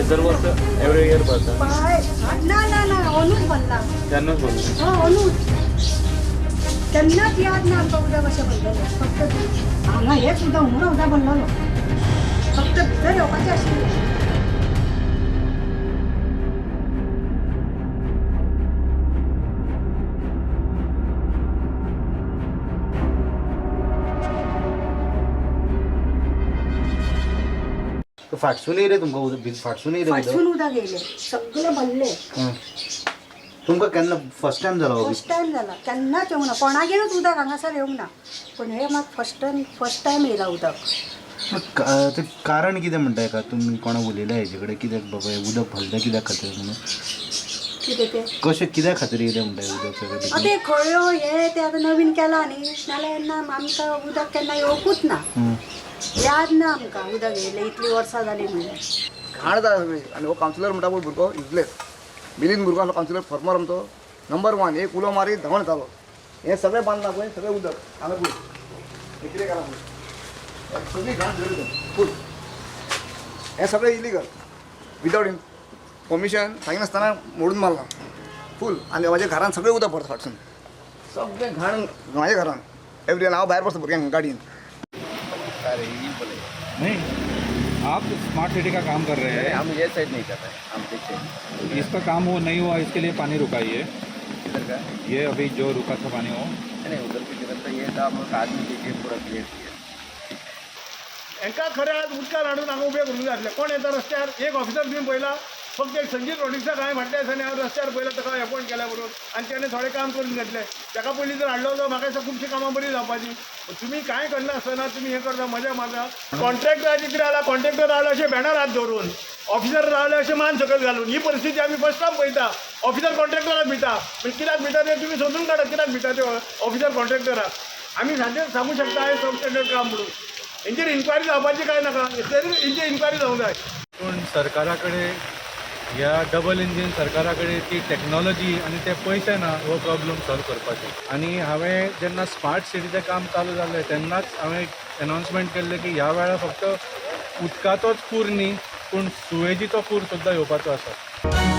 दर वर्स every year भरता? हय, ना ना ना, अंदूच भरला. तेन्नाच भरला. हय, अंदूच. केन्नाच याद ना आमकां उदक अशें भरलेलें. फक्त हांगा हेंच उदक म्हणून उदक भरलेलो, फक्त भितर येवपाचें आशिल्लें. फाटसून येयलें तुमकां उदक? फाटसून येयलें उदक? फाटसून उदक येयलें, सगळें भरलें. तुमकां केन्ना फर्स्ट टायम जाला हो? फर्स्ट टायम जाला. केन्नाच येवंक ना, कोणागेरूच उदक हांगासर येवंक ना, पूण हें मात फर्स्ट टायम येयलां उदक. ते कारण कितें म्हणटा हेका? तुमी कोणा उलयल्या हेजे कडेन, कित्याक बाबा हें उदक भरलें कित्याक खातीर म्हणून? कितें तें? कशें कित्या खातीर येयलें म्हणटा हें उदक सगळें भितर? आतां खळयो हे ते आतां नवीन केलां न्ही, नाल्यार ना आमकां उदक केन्ना येवकूच ना. याद ना आमकां उदक येयलें, इतलीं वर्सां जालीं म्हणल्यार. घाण जाता सगळी. आनी हो कावन्सिलर म्हणटा पळय भुरगो युजलेस मिलीन भुरगो आसलो कावन्सिलर फॉर्मर आमचो नंबर वन. एक उलो मारीत धांवण येतालो. हें सगळें बांदलां पळय, सगळें उदक हांगा पळय, हें कितें केलां पळय, सगळी घाण सगळी फूल. हें सगळें इलिगल, विदावट परमिशन सांगिनासतना मोडून मारलां फूल. आनी म्हाज्या घरान सगळें उदक भरता फाटसून, सगळें घाण म्हाज्या घरान एवरी. हांव भायर बसता भुरग्यांक गाडयेन. नहीं, आप स्मार्ट सिटी का काम कर रहे हैं. हम ये साइड नहीं कर रहे हैं, हम पीछे. इसका काम वो नहीं हुआ, इसके लिए पानी रुका ये. इधर का? ये अभी जो रुका था पानी वो. नहीं, उधर की तरफ तो ये था, हम लोग आदमी देखे पूरा क्लियर किया. हांकां खरें आज उदकान हाडून हांगा उबे करूंक जाय आसले. कोण येता रस्त्यार? एक ऑफिसर तुमी पळयला? फक्त एक संजीत रॉड्रिग्साक हांवें फाटल्या दिसांनी हांव रस्त्यार पळयला, ताका एपॉयंट केल्या बरोबर आनी तेणें थोडें काम करून घेतलें. ताका पयलीं जर हाडलो जाल्यार म्हाका दिसता खुबशीं कामां बरीं जावपाचीं. तुमी कांय करनासतना तुमी हें करता, मजा मारता. कॉन्ट्रॅक्टराचें कितें जालां? कॉन्ट्रॅक्टर रावले अशें बॅनर हात दवरून, ऑफिसर रावले अशें मान सकयल घालून. ही परिस्थिती आमी फर्स्ट टायम पळयता. ऑफिसर कॉन्ट्रॅक्टराक भिता, म्हणजे कित्याक भिता तें तुमी समजून काडा. कित्याक भिता ते ऑफिसर कॉन्ट्रॅक्टराक? आमी सारकें सांगूंक शकता हें सब स्टँडर्ड काम म्हणून. हेंचेर इन्क्वायरी जावपाची काय नाका? तरी हेंचेर इन्क्वायरी जावंक जाय. पूण सरकारा कडेन, ह्या डबल इंजीन सरकारा कडेन ती टॅक्नॉलॉजी आनी ते पयशे ना हो प्रॉब्लम सॉल्व करपाचे. आनी हांवें जेन्ना स्मार्ट सिटीचें काम चालू जालें तेन्नाच हांवें एनावन्समेंट केल्लें की ह्या वेळार फक्त उदकाचोच पूर न्ही, पूण सुवेजीचो पूर सुद्दां येवपाचो आसा.